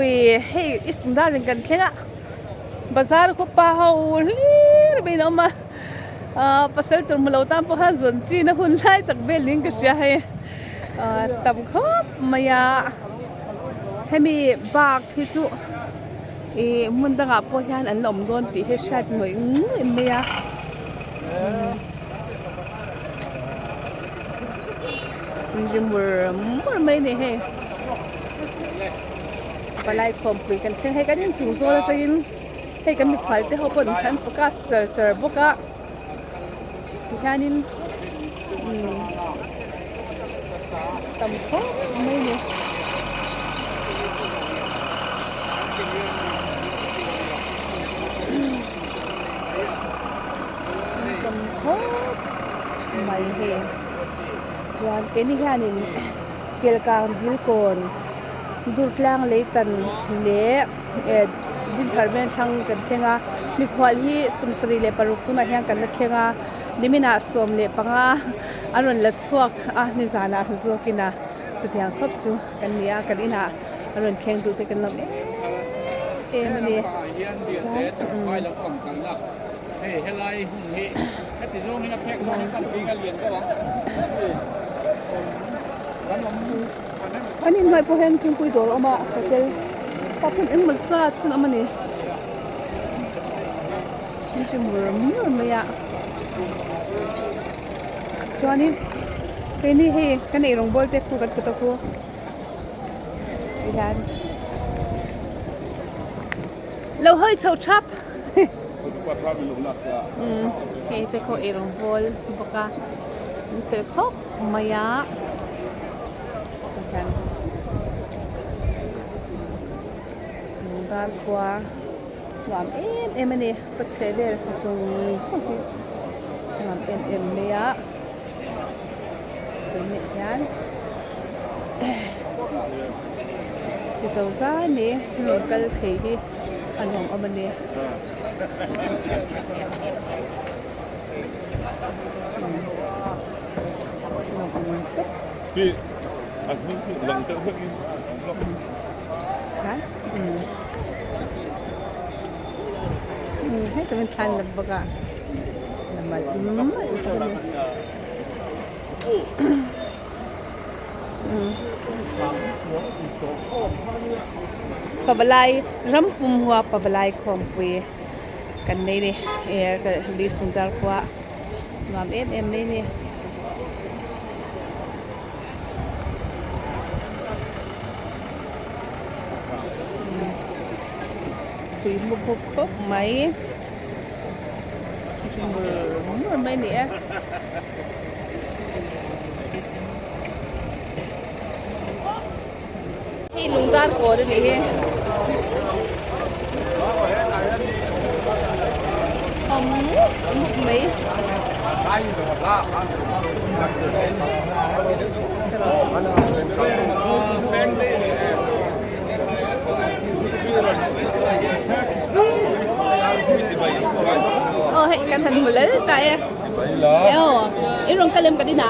khawmpui hei East Lungdar in kan thleng a bazar khawpa ho hlir mai in a awm a ahh pasal tur hmu lo tan pawh khan zawn chin a hun lai tak vel niin ka hria hei ahh tam khawp mai a hemi bak hi chu ih hmun dangah pawh hian an la awm dawn tih hi hriat ngawih ngawih mai a. Ri mur mur mai a ni hei palai khawmpui kan thleng hei kan inchung zawl atangin hei kan mikhual te ho pawh an focus char char bawk a tihianin umm tam khawp mai a ni. Tam khawp mai hei chuan keini hianin Kelkang Dilkawn Durtlang Leitan leh eh Dinthar Vengthlang kan thleng a mikhual hi 76 tunah hian kan la thleng a niminah 15 an rawn la chhuak a nizanah zawkin a chutiang khawp chu kan ni a kan inah a rawn thleng duh te kan lawm em em a ni chuan. An inhnuai pawh hian thingpui dawr a awm a hotel tah hian engemaw zat chu an awm a ni an ti mur mur mai a chuanin keini hei kan ei rawngbawl te khu kan kut a khu tihian. Lo hawi chho thap. Hei te khaw eirawng bawl bawk a an fel khawp mai a chuan lungdar khua nuam em em a ni khaw chheh vel zawng zawng hi nuam em em mai a. Tunah hian ti zo zai mai rawn kal thei hi a nuam awm a ni. Heta min thlan la bawk a la malh malh bawk a ni. Pavalai ram pum hua pavalai khawmpui kan nei a ni eh Lungdar khua nuam em em mai a ni. Tui mu bawk khawp mai mur mur mai a ni e. Hei lungdar kawn a nih hi. Awm mup mup mai. Aw hei kan han hmu lel ta e. Aw i rawn kal em ka din a?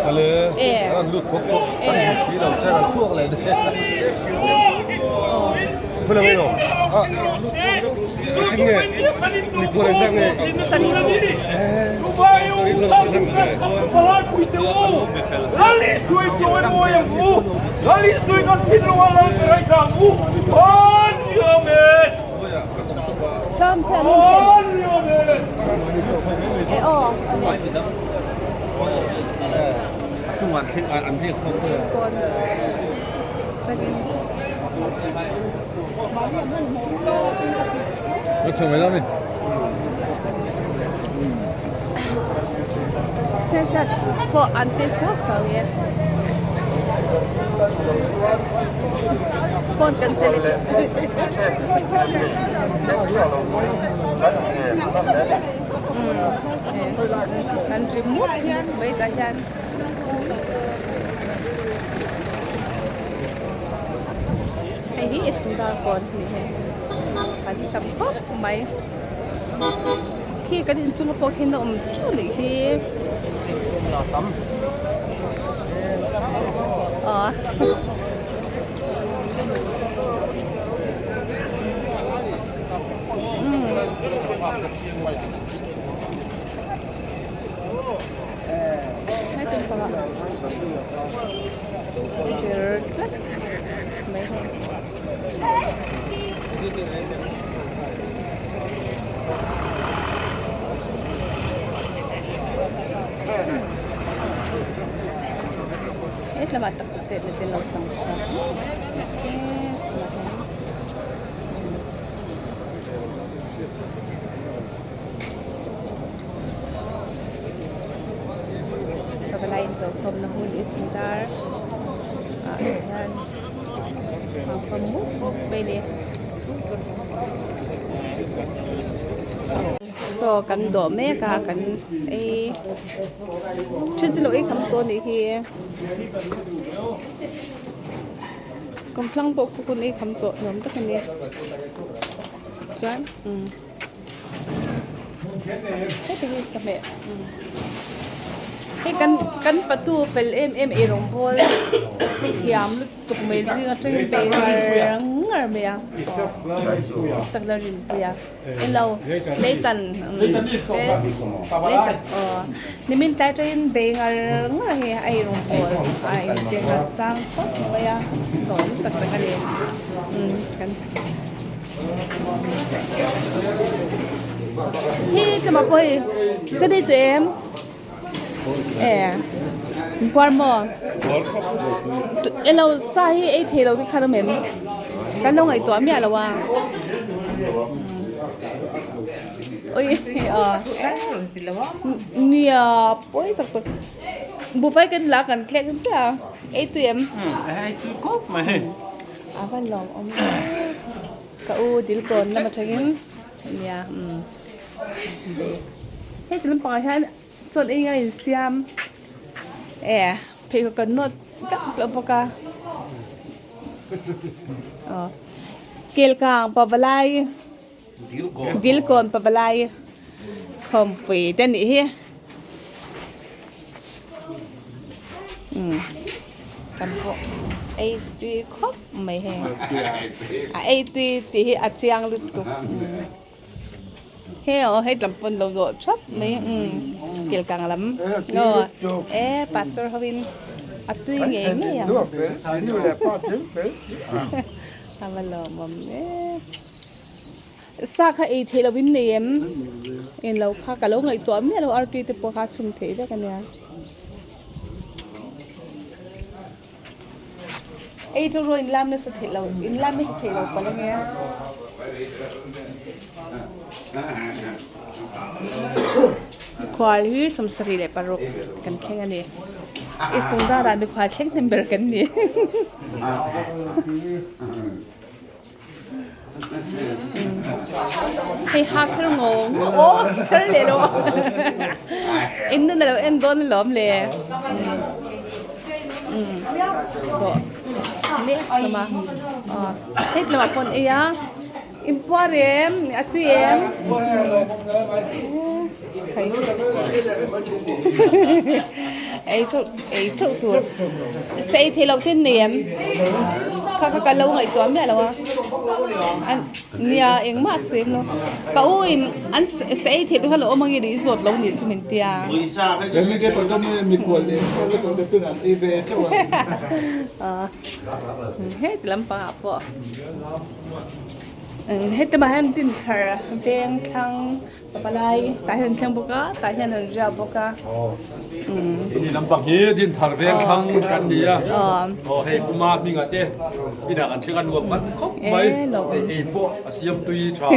Kal e. An rawn lut khawp khawp kan hmu si lo che kan chhuak leh daih a. Hmun ang emaw a engtin nge mikhual engzat nge Hmeichhia pawh an ti suau suau e phone kan chelh an ri mup mai tah hian. Hei hi Iskandar kawn a ni hei an tam khawp mai khi kan inchunga pawh khian a awm teuh anih hi aw. Hei tum pangah ber tlat mai hei. Hetlamah taksa chetna te an lo chang bawk a hetlamah hian. Pavalai inkalkhawmna hmun Ismidar ah hian a fam mup mup mai a ni. Chaw kan dawh mek a kan ei then chu lo ei kham tawh a nih hi kawmthlang pawh khu kan ei kham tawh nuam tak a ni chuan umm. Heti hi chawhmeh hei kan kan patu fel em em eirawng bawl thiam lutuk mai zing atangin bei ngar ngar mai a sak la rinpui a hello leitan leitan aw nimin tlai atangin bei ngar ngar a hei a eirawng bawl a intiang a sang khawp mai a hlawm tak tak a ni kan. Hi tlema pawh hei chutih tawh em e puar maw elo sa hi ei thei lo te khan awm em kan lo ngaihtuah miah lo a ui aw nia pawi tak tak buhfai kan la kan thlek chiah a ei tui em. A van lawm awm e ka u dil kawn lam atangin nia umm heti lampangah hian chuan eng a insiam e pheikhawk kan nawt vek tawh bawk a aw kelkang pavalai dil kawn pavalai khawmpui te anih hi umm kan pawh ei tui khawp mai hei a ei tui tih hi a chiang lutuk hei aw hei lam pawn lo zawh thap mai umm kelkang lam aw e pastor ho in a tui ngei ngei ang a va lawmawm em. Sa kha ei theih loh in nei em? Englo kha ka lo ngaihtuah miah lo artui te pawh kha a chhum theih vek a nia. Ei chu rawh in lam nasa theih lo in lam nasa theih lo palh ange. Mikhual hi 76 kan thleng a ni. I kungdarah mikhual thleng hnem ber kan ni. Hei ha kher ngo ngo aw kher leh lo in nun alo en dawn alawm le tawh mek hlawm a aw hei tlawmah pawh an ei a inpuar em a tui em ei teuh ei teuh tur sa ei theih loh te an nei em kha kha ka lo ngaihtuah miah lo a an nia engmah a sawi lo ka u in an sa ei theih te kha lo awm angin i zawt lo nih chu min tia heti lampangah pawh heti lamah hian dinthar veng thlang Palai tah hian an thleng bawk a tah hian an riak bawk a Ini lampang hi Dinthar veng thlang kan ni a aw hei Puma hmingah te inah kan thleng a nuam kan khawp mai hei ei pawh a siam tui tha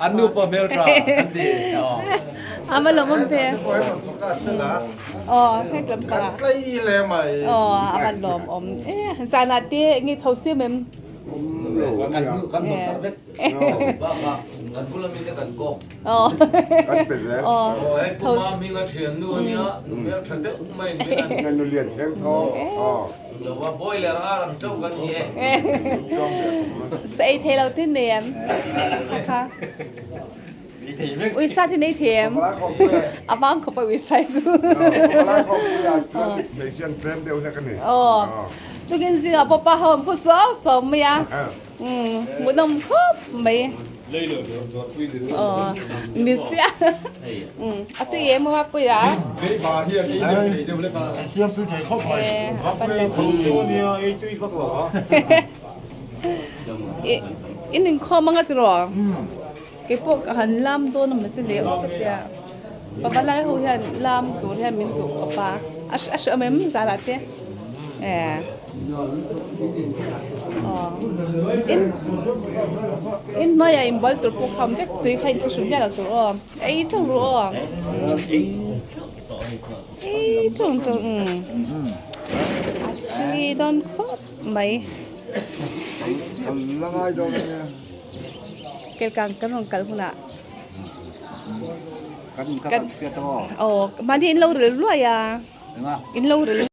an nupa hmel tha kan ti a va lawm awm ve aw heng lampang ah aw a va lawm awm e zanah te enge tho siam em kan nuam tar vek Sa ei thei lo tin nei em kha Uisa tin ei thei em a vang khawp a uisa chu Tukin zingah pawh pa ho an phu suau suau mai a. Hmuhnawm khawp mai. Aw mil chiah a tui em a pui a. In inkhawm anga tiraw keipawh ka han lam dawn a maw chu le aw ka tia pavalai ho hian lam tur hian min duh khawp a a hre awm em zara te eh. In in hnuaiah inbual tur pawh kham vek tui kha inthlahrun miah lo tur aw ei teuh ru aw ei teuh teuh umm a tui dawn khawp mai kelkang kan rawn kal hunah kan aw mahni in lo rel luai a in lo rel.